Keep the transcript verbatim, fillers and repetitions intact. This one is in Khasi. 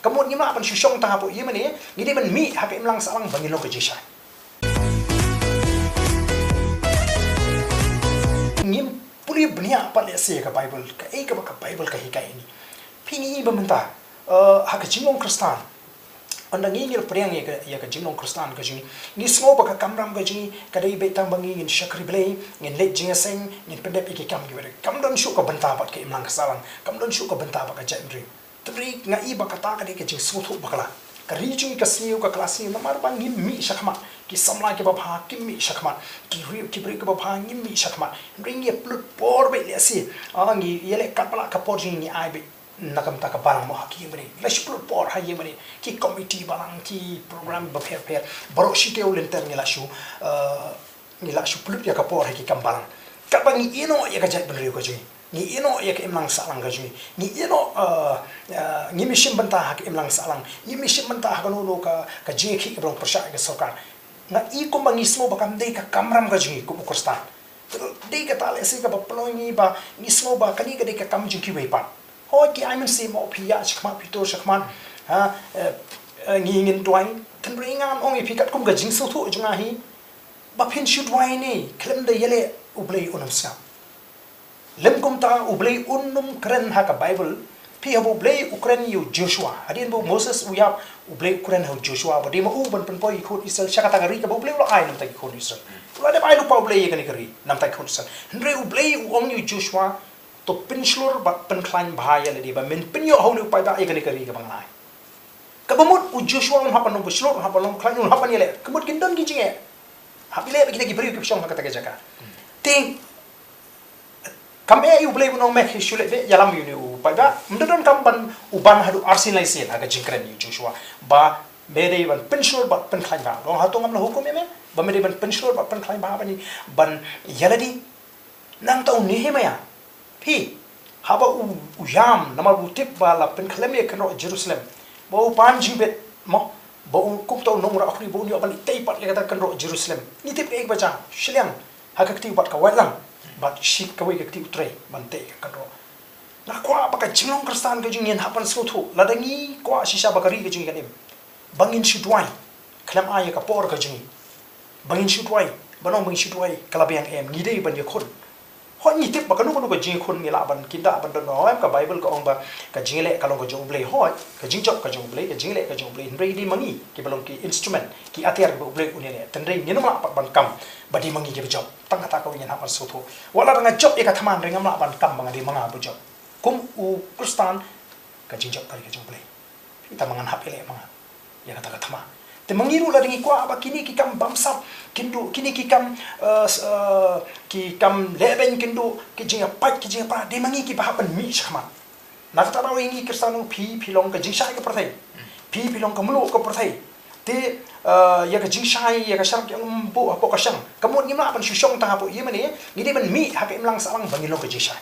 Ka mut ngim lah ban shu shong tang hapoh ïing mane, ngi dei ban mih ha ka imlang sahlang ba ngin long ka jingshai. Ngim pule bniah pat lehse ka Baibl, kaei kaba ka Baibl ka hikai ïa ngi. Phi ngi i ba mynta, eh, ha ka jinglong Khristan. Ynda ngi ngi pdiang ïa ka, ïa ka jinglong Khristan ka jong ngi, ngi sngew ba ka kamram ka jong ngi ka dei beit tang ba ngi ngin shakri Blei, ngin leit jingïaseng, ngin pyndep ïa ki kam kiba dei. Kam don shuh ka bynta bad ka imlang ka sahlang, kam don shuh ka bynta bad ka jaitbynriew. Te nga i ba kata ka dei ka jingsngewthuh bakla. Ka ri jong ngi ka sniew, ka kylla sniew namar ba ngim mih shakhmat. Ki samla kiba bha kim mih shakhmat. Ki riew ki briew kiba bha ngim mih shakhmat. Hynrei ngi ïa pynlut por beit lehse. Ah, ngi ïa leh katba lah ka por jong ngi, ngi ai beit na ka bynta ka balang mo ha ki ïing mane. La shu pynlut por ha ïing mane. Ki komiti balang, ki program bapher bapher. Baroh shi taïew lynter ngi la shu, eh, ngi la shu pynlut ïa ka por ha ki kam balang. Katba ngi ïehnoh ïa ka jaitbynriew ka jong ngi. Ngi ïehnoh ïa ka imlang sahlang ka jong ngi. Ngi ïehnoh, eh, eh, ngim ïashim bynta ha ka imlang sahlang. Ngim ïashim bynta ha kano kano ka, ka jingïakhih kaba long pyrshah ïa ka sorkar. Nga i kumba ngi sngew ba kam dei ka kamram ka jong ngi kum u Khristan. Dei kata lehse kaba pynlong ïa ngi ba ngi sngew ba kane ka dei ka kam jong kiwei pat. Hooid, ki ai mynsiem, oh, phi ïaid shakhmat, phi tur shakhmat. Ha, eh, eh, ngi ngin duwai. Hynrei ngan ong ïa phi katkum ka jingsngewthuh jong nga hi, ba phin shu duwai ne khlem da ïaleh, U Blei un ym sngap. Lym kumta, U Blei un ym kren ha ka Baibl. Phi, haba U Blei u kren ïa u Joshua, hadien ba u Moses u ïap, U Blei u kren ha u Joshua ba dei ma u ban pynpoi ki khun Israel sha kata ka ri kaba U Blei u la ai na bynta ki khun Israel. U la dep ai lypa U Blei ïa kane ka ri na bynta ki khun Israel. Hynrei U Blei u ong ïa u Joshua, to pynshlur bad pynkhlaiñ bha ïa lade ba men pynïoh ha une u paidbah ïa kane ka ri kaba nga la ai. Kaba mut u Joshua un hap ban long pynshlur, un hap ban long pynkhlaiñ, un hap ban ïaleh. Ka mut kin don ki jingeh. Hap ïaleh bad kita ki briew kiba shong ha kata ka jaka. Te kam eh ïa U Blei ban ong, me shu leh beit, ïalam ïa une u paidbah. Ym da donkam ban u ban haduh arsien laisien ha ka jingkren ïa u Joshua. Ba me dei ban pynshlur bad pynkhlaiñ bha. Long, hato ngam la hukum ïa me ba me dei ban pynshlur bad pynkhlaiñ bha, ban, ban ïalade? Nangta u Nehemiah, phi, haba u, u ïam namar ba u tip ba la pynkhlem ïa ka kynroh Jerusalem, ba u pan jingbit mo, ba u, kumta u nongrah u khri, ba un ïoh ban leit tei pat ïa kata ka kynroh Jerusalem. Ngi tip kaei kaba jia, shiliang ha ka kti u bat ka waitlang, bad shi kawei ka kti u trei ban tei ïa ka kynroh. Nga kwah ba ka jinglong Khristan ka jong ngi ngin hap ban sngewthuh, lada ngi kwah shisha ba ka ri ka jong ngi kan im, ba ngin shu duwai khlem ai ïa ka por ka jong ngi. Ba ngin shu duwai, ban ong ba ngin shu duwai ka la biang, em, ngi dei ban ïakhun. Hooid, ngi tip ba kano kano ka jingïakhun ngi lah ban, kin dah ban don, oh, em, ka Baibl ka ong ba ka jingïaleh ka long ka jong U Blei. Hooid, ka jingjop ka jong U Blei, ka jingïaleh ka jong U Blei. Hynrei dei ma ngi kiba long ki instrument, ki atiar kiba U Blei un ïaleh. Te hynrei ngin ym lah pat ban kam ba dei ma ngi kiba jop. Tang kata kawei ngin hap ban sngewthuh. Wat la dang nga jop ïa ka thma, hynrei ngam lah ban kam ba nga dei ma nga ba jop. Kum u Khristan, ka jingjop ka dei ka jong U Blei. Te ma ngan hap ïaleh ma nga ïa kata ka thma. Te ma ngi ruh lada ngi kwah ba kine ki kam bamsap kin duh, kine ki kam, eh, s-, eh, ki kam lehbeiñ kin duh, ki jingïapait, ki jingïapra, dei ma ngi kiba hap ban mih shakhmat. Na kata daw ïa ngi Khristan, phi, phi long ka jingshai ka pyrthei. Phi, phi long ka mluh ka pyrthei. Te, eh, ïa ka jingshai, ïa ka sharak, ïa ka ym buh hapoh ka shang. Ka mut ngim lah ban shu shong tang hapoh ïing mane, ngi dei ban mih ha ka imlang sahlang ba ngin long ka jingshai.